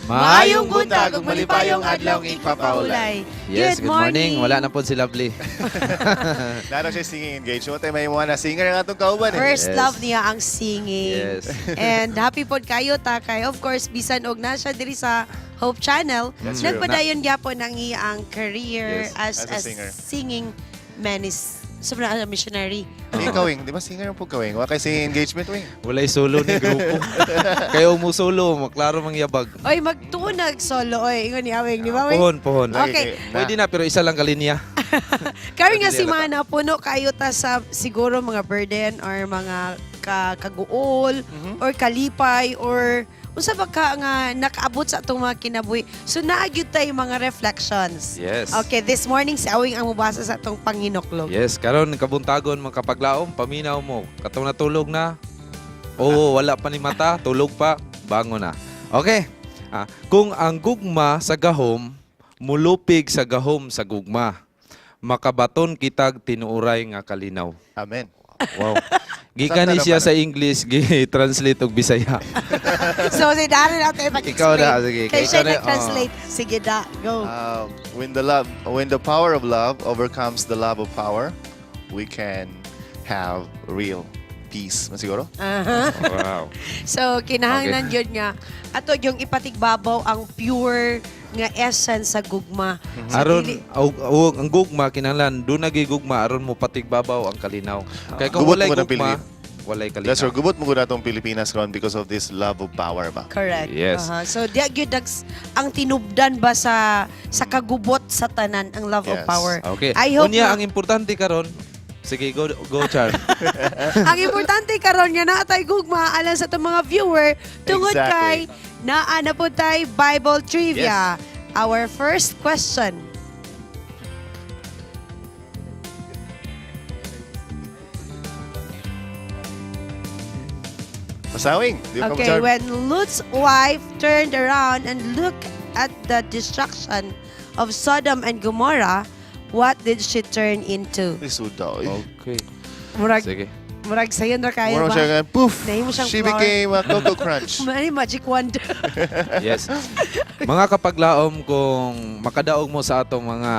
Maayong buntag ug malipayong adlaw igpapaulay. Yes, good morning. Wala na po si Lovely. Lalo siya singing engagement. Ay, may mga na singer ang atong kauban eh. First love niya ang singing. And happy pod kayo ta kay of course bisan og na siya diri sa Hope Channel. That's true. Nagpadayon gyapon ang iyang career as, As a a singer. Singing menis sobra missionary. Hey, Kawing, di ba singer po Kawing? Wala kay singing engagement, Wing. Walay solo ni grupo. Kayo mo solo, maklaro mangyabag. Oy, magtunag solo oy, ingon ni Awing, di ba? Wing? Pohon, pohon. Lagi Okay. Pwede na, pero isa lang kalinya. Karon nga Dili si Mana puno kayo ta sa siguro mga burden or mga kaguol or kalipay or unsa ba ka nga nakaabot sa atong mga kinabuhi. So naa gyud tay mga reflections. Yes. Okay, this morning si Awing ang mubasa sa atong panginuklog. Yes, karon kabuntagon mga kapaglaom, paminaw mo. Katong natulog na. Oo, wala pa ni mata, tulog pa, bangon na. Okay. Kung ang gugma sa gahom, mulupig sa gahom sa gugma. Makabaton kitag tinuuray nga kalinaw. Amen. Wow. Gikan ni Sakto siya naman. sa English, gi-translate og Bisaya. So si Darren natin ipag-explain. Ikaw na, sige. Kay Ikaw siya na, nag-translate. Sige da, go. When the power of love overcomes the love of power, we can have real peace. Masiguro? Aha. Wow. So kinahanglan gyud nga ato yung ipatigbabaw ang pure nga essence sa gugma. So, Aron dili- ang gugma kinahanglan do nagi gugma aron mo patigbabaw ang kalinaw. Kay kung Gubot walay mo ng gugma, walay kalinaw. That's true. Gubot mo gud atong Pilipinas ron because of this love of power ba? Correct. Yes. Aha. So diya gyud ang tinubdan ba sa kagubot sa tanan ang love of power. Okay. I hope Unya na- ang importante karon. Sige, go go Char. Ang importante karon nga naa tay gugma alang sa atong mga viewer tungod kay naa na po tay Bible trivia. Our first question. Masawing. Di ba, Okay, Char? when Lot's wife turned around and looked at the destruction of Sodom and Gomorrah, what did she turn into? Ay, suda, oy. Okay. Murag Sige. murag sayon ra kayo Murag ba? siya nga, poof! Nahimo siyang She flower. became a Coco Crunch. Mani magic wand. Yes. Mga kapaglaom, kung makadaog mo sa atong mga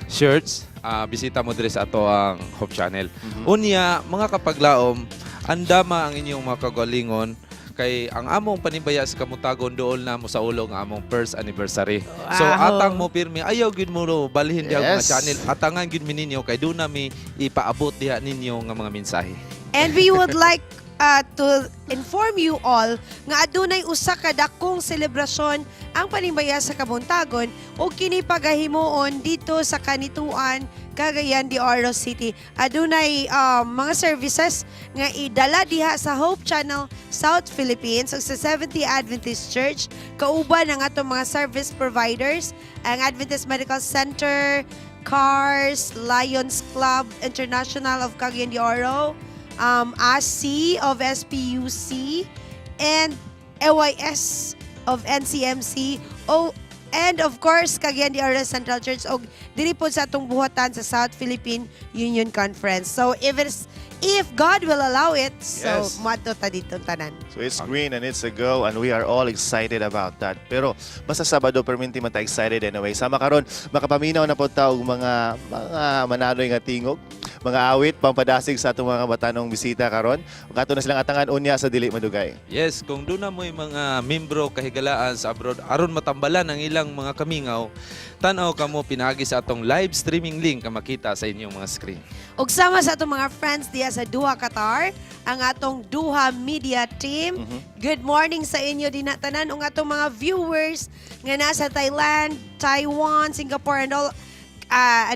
shirts, bisita mo diri sa ato ang Hope Channel. Unya, mga kapaglaom, andama ang inyong mga kagalingon kay ang among panimbaya sa Kamutagon dool na mo sa ulo ang among first anniversary. So atang mo pirmi ayaw gyud mo ro balhin diha ang mga channel. Atangan gyud mi ninyo kay doon nami ipaabot diha ninyo nga mga mensahe. And we would like to inform you all nga adunay usa ka dakong selebrasyon ang panimbaya sa Kabuntagon ug kini pagahimuon dito sa Kanituan, Cagayan de Oro City. Adunay mga services nga idala diha sa Hope Channel South Philippines ug sa Seventh-day Adventist Church kauban ang atong mga service providers, ang Adventist Medical Center, CARS, Lions Club International of Cagayan de Oro, ASI of SPUC, and AYS of NCMC, and of course, Cagayan de Oro Central Church, og diri po sa atong buhatan sa South Philippine Union Conference. So if God will allow it, so moadto ta dito tanan. So it's green and it's a go and we are all excited about that. Pero basta Sabado perminti man ta excited anyway. Sama karon makapaminaw na po ta og mga manaloy nga tingog, mga awit pampadasig sa atong mga batanong bisita karon. Ug ato na silang atangan unya sa dili madugay. Yes, kung doon na mo'y mga membro kahigalaan sa abroad aron matambalan ang ilang mga kamingaw, tan-aw kamo pinaagi sa atong live streaming link nga makita sa inyong mga screen. Ug sama sa atong mga friends diya sa Doha, Qatar, ang atong Doha Media Team. Good morning sa inyo din na tanan ug atong mga viewers nga nasa Thailand, Taiwan, Singapore and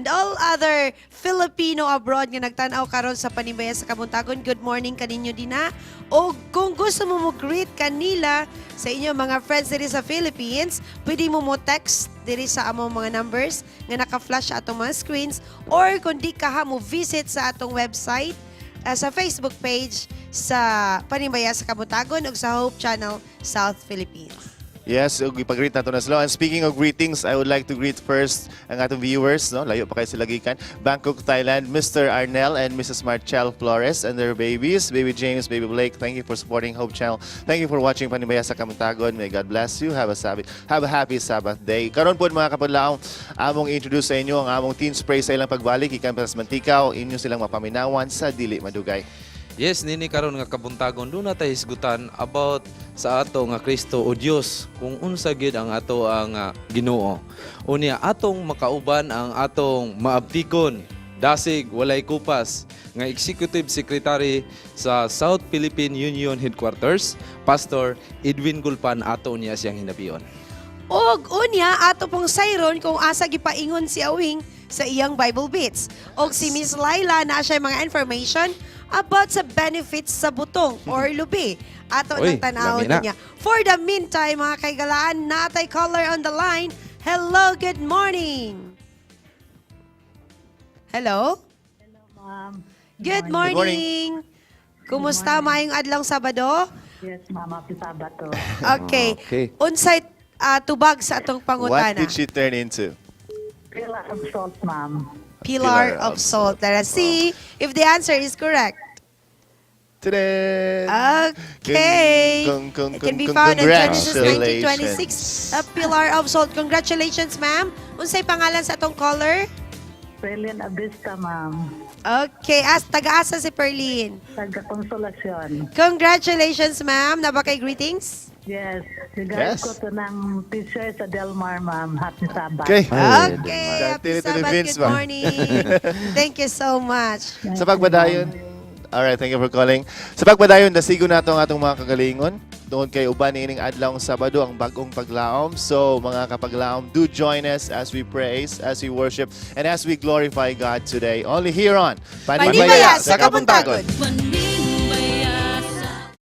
all other Filipino abroad nga nagtan-aw karon sa panimbaya sa Kabuntagon. Good morning kaninyo dina. O kung gusto mo mo greet kanila sa inyong mga friends diri sa Philippines, pwede mo mo text diri sa among mga numbers nga naka-flash sa atong mga screens or kung di ka ha mo visit sa atong website, sa Facebook page sa Panimbaya sa Kabuntagon ug sa Hope Channel South Philippines. Yes, ug ipag-greet nato na sila. And speaking of greetings, I would like to greet first ang atong viewers, no? Layo pa kayo sila gikan. Bangkok, Thailand, Mr. Arnel and Mrs. Marchel Flores and their babies, Baby James, Baby Blake. Thank you for supporting Hope Channel. Thank you for watching Panimbaya sa Kabuntagon. May God bless you. Have a happy Sabbath day. Karon po, mga kapaglaom, among introduce sa inyo ang among Teens Praise sa ilang pagbalik gikan pa sa Manticao, inyo silang mapaminawan sa dili madugay. Yes, nini karon nga kabuntagon duna tay hisgutan about sa ato nga Kristo o Dios, kung unsa gyud ang ato ang Ginoo. Unya atong makauban ang atong maabtikon, dasig walay kupas nga Executive Secretary sa South Philippine Union Headquarters, Pastor Edwin Gulpan, ato niya siyang hinabion. Og unya ato pong sayron kung asa gipaingon si Awing sa iyang Bible Beats. Og si Miss Laila na siya mga information about sa benefits sa butong or lubi. Ato Uy, ng tan-awon lami na. niya. For the meantime, mga kaigalaan, natay caller on the line. Hello, good morning. Hello? Ma'am. Good Good morning. morning. Kumusta? Maayong adlaw, Sabado? Yes, ma'am. Happy Sabado. Okay. Okay. Unsay tubag sa atong What pangutana? did she turn into? Pillar of salt, ma'am. Pillar of salt. Let us see if the answer is correct. Today. Okay. It can be found in Genesis Congratulations. 19:26. A pillar of salt. Congratulations, ma'am. Unsay pangalan sa atong caller? Perlin Abista, ma'am. Okay. As taga-asa si Perlin? Taga Consolacion. Congratulations, ma'am. Naa ba kay greetings? Yes. Regards Yes. ko to ng teacher sa Delmar, ma'am. Happy Sabbath. Okay. Okay. Happy Dati to the Sabbath. Vince Good ba? morning. Thank you so much. Sa pagpadayon, alright, thank you for calling. Sa pagpadayon, dasigo nato ang atong mga kagalingon. Tungod kay uban niining adlawng Sabado ang bagong paglaom. So, mga kapaglaom, do join us as we praise, as we worship, and as we glorify God today. Only here on Panimbaya sa Kabuntagon. Panibaya.